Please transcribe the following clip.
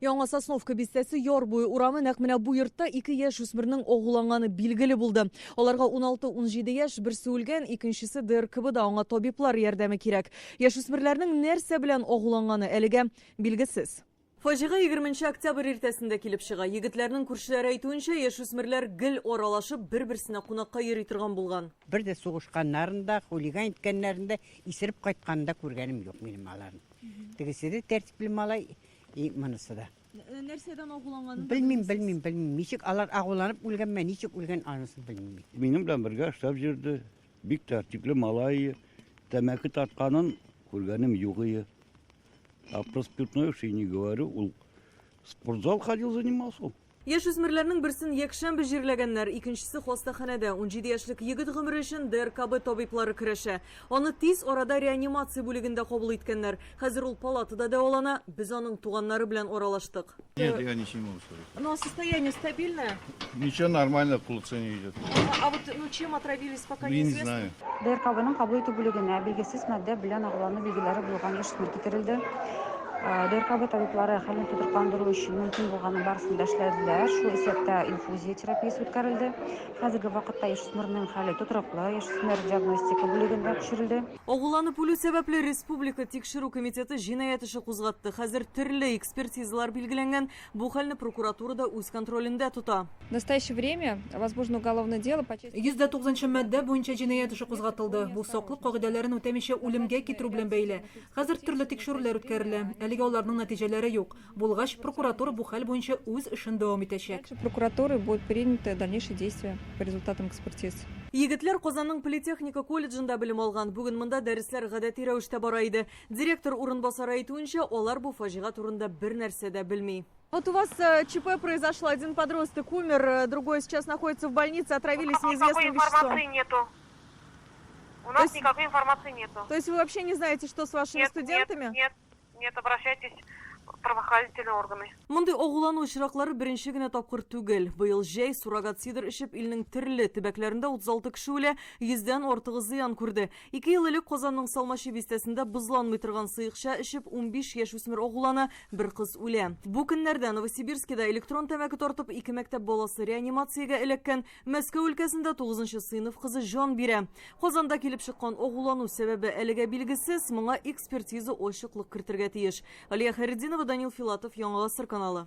Яңа Сосновка бистәсе Яр буе урамы нәкъ менә бу йортта ике яшүсмернең агуланганы билгеле булды. Аларга 16-17 яшь, берсе үлгән, икенчесе ДРКБда, аңа табиблар ярдәме кирәк. Яшүсмерләрнең нәрсә белән агуланганы әлегә билгесез. Фаҗига 20 октябрь иртәсендә килеп чыга. Егетләрнең күршеләре әйтүенчә, яшүсмерләр гел аралашып, бер-берсенә кунакка йөри торган булган. Бер дә сугышканнарын да, хулиган иткәннәрен дә, исереп кайтканын да күргәнем юк минем аларның. Тегесе дә тәртипле малай, и монысы да. Нәрсәдән агуланганын Белмим, белмим, белмим. Ничек алар агуланып үлгәнме, ничек үлгән, анысын белмим. Минем белән бергә эшләп йөрде. Бик тәртипле малай. Тәмәке тартканын күргәнем юк ие. А про спиртное уж и не говорю. Ул спортзал ходил, занимался. Яшүсмерләрнең берсен якшәмбе җирләгәннәр, икенчесе хастаханәдә. 17 яшьлек егет гомере өчен ДРКБ табиблары көрәшә. Аны тиз арада реанимация бүлегендә кабул иткәннәр. Хәзер ул палатада дәвалана. Без аның туганнары белән аралаштык. Нет, я ничего не могу сказать. Ну, а состояние стабильное? Ничего, нормально, полуцене идет. А вот ну, чем отравились, пока Я не знаю. ДРКБның кабул итү бүлегенә билгесез матдә белән агулану билгеләре булган яшүсмер китерелде. ДРКБ табиблары хәлен тотрыкландыру өчен мөмкин булганның барысын да эшләделәр, шул исәптә инфузия терапиясе үткәрелде. Хәзерге вакытта яшүсмернең хәле тотрыклы, яшүсмер диагностика бүлегендә күчерелде. Агуланып үлү сәбәпле республика тикшерү комитеты җинаять эше кузгатты. Хәзер төрле экспертизалар билгеләнгән. Бу хәлне прокуратура да үз контролендә тота. В настоящее время возбуждено уголовное дело по части 109 нчы маддә буенча җинаять эше кузгатылды. Бу саклык кагыйдәләрен үтәмичә үлемгә китерү белән бәйле. Хәзер төрле тикшерүләр үткәрелә. Әлегә аларның нәтиҗәләре юк. Булгач, прокуратура бу хәл буенча үз эшен дәвам итәчәк. Дальше прокуратурой будут приняты дальнейшие действия по результатам экспертиз. Егетләр Казанның политехника колледжында белем алган. Бүген монда дәресләр гадәти рәвештә бара иде. Директор урынбасары әйтүенчә, алар бу фаҗига турында бернәрсә дә белми. Вот у вас э, ЧП произошло, один подросток умер, э, другой сейчас находится в больнице, отравились Никакой неизвестным веществом. информации нету. У То нас есть- никакой информации нету. То есть вы вообще не знаете, что с вашими Нет, студентами? нет, нет, нет, обращайтесь в правоохранительные органы. Мондый агулану очраклары беренче генә тапкыр түгел. Быел җәй суррогат сидр эчеп илнең төрле төбәкләрендә 36 кеше үлә, йөздән артыгы зыян күрде. Ике ел элек Казанның Салмачы бистәсендә бозланмый торган сыекча эчеп 15 яшүсмер агулана, бер кыз үлә. Бу көннәрдә Новосибирскида электрон тәмәке тартып ике мәктәп баласы реанимациягә эләккән, Мәскәү өлкәсендә 9 сыйныф кызы җан бирә. Казанда килеп чыккан агулану сәбәбе әлегә билгесез, моңа экспертиза ачыклык кертергә тиеш. Алия Хәйретдинова, Данил Филатов, Яңа Гасыр каналы.